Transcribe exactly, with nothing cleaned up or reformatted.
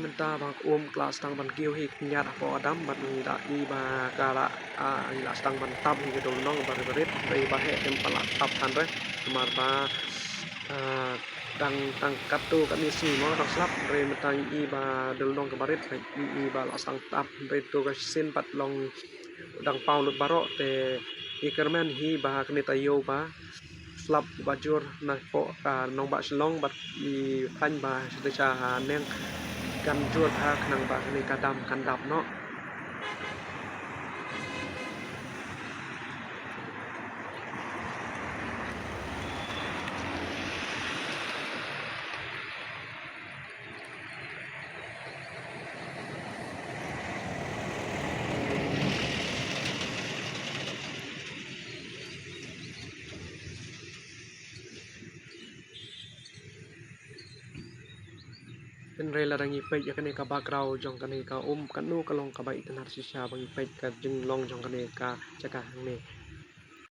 Mynta ba ka um ka la sdang ban kiew hi ka niat hapoh ka dam bad ngi la i ba ka la, ah, ngi la sdang ban tap hi ka dulnong barit barit, hynrei ba heh te ym pat la tap than re. Namar ba, ah, dang tang katto katne sngi mo dang slap, hynrei mynta ngi i ba dulnong ka barit, ngi i ba la sdang tap, hynrei to ka shisien pat long dang paw lut baroh. Te i kyrmen hi ba kane taïew ba slap ba jur napoh ka nongbah Shillong bad i thaiñ ba sha neng kan jur ha khnang ba kane ka dam kan dap noh. Hynrei lada ngi peit ïa kane ka background jong kane ka um, kano ka long kaba itynnad shisha ba ngi peit ka jinglong jong kane ka jaka hangne.